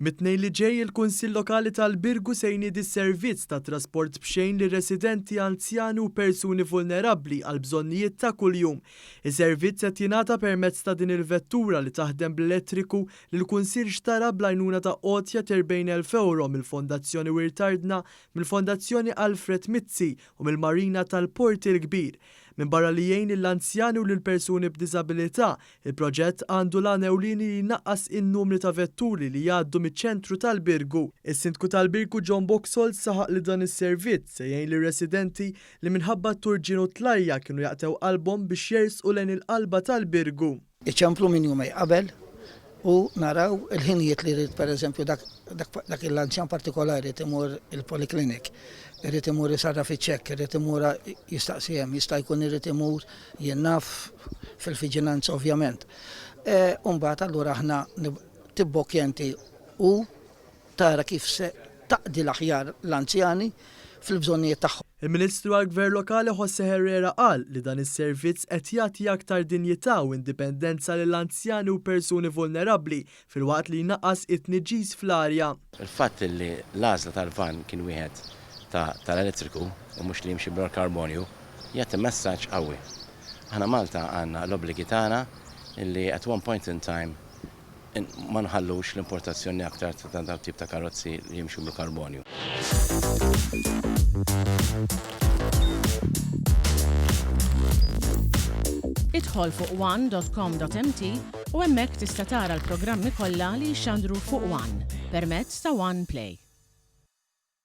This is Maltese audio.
Mit-Tnejn li ġej il-Kunsill Lokali tal-Birgu se jniedi servizz ta' trasport b'xejn lir-residenti anzjani u persuni vulnerabbli għal bżonnijiet ta' kuljum. Is-servizz qed jingħata permezz ta' din il-vettura li taħdem bl-elettriku li l-Kunsill xtara bl-għajnuna ta' għotja t'40,000 ewro mill-Fondazzjoni Wirt Ardna, mill-Fondazzjoni Alfred Mizzi u mill-Marina tal-Port il-Kbir. Minbarra li jgħin lill-anzjani u lill-persuni b'diżabilità, il-proġett għandu l-għan ewlieni li jnaqqas in-numri ta' vetturi li jgħaddu miċ-ċentru tal-Birgu. Is-Sindku tal-Birgu John Boxall saħaq li dan is-servizz se jgħin lir-residenti li minħabba t-turġien u t-tlajja' kienu jaqtgħu qalbhom biex jersqu lejn il-qalba tal-Birgu. Iċemplu minn jumej qabel u naraw il-ħinijiet li jrid pereżempju dak dak l-anzjan partikolari jrid imur il-polyclinic, irid imur isarraf iċ-ċekk, irid imur jistaqsi hemm, jista' jkun irid imur jien naf fil-viġinanza ovvjament. U mbagħad allura aħna tibbokkja inti u tara kif se taqdi l-aħjar l-anzjani fil-bżonnijiet tagħhom. Il-Ministru għall-Gvern Lokali José Herrera qal li dan is-servizz qed jagħti aktar dinjità u indipendenza lill-anzjani u persuni vulnerabbli filwaqt li jnaqqas it-tniġġis fl-arja. Il-fatt li l-għażla tal-vann kien wieħed tal-elettriku u mhux li jimxi bil-karbonju jagħti messaġġ qawwi. Aħna Malta għandna l-obbligi tagħna li at one point in time ma nħallux l-importazzjoni aktar ta' dan tip ta' karozzi li jimxu bil-karbonju. Idħol fuq one.com.mt u hemmhekk tista' tara l-programmi kollha li jixxandru fuq One permezz ta' One Play.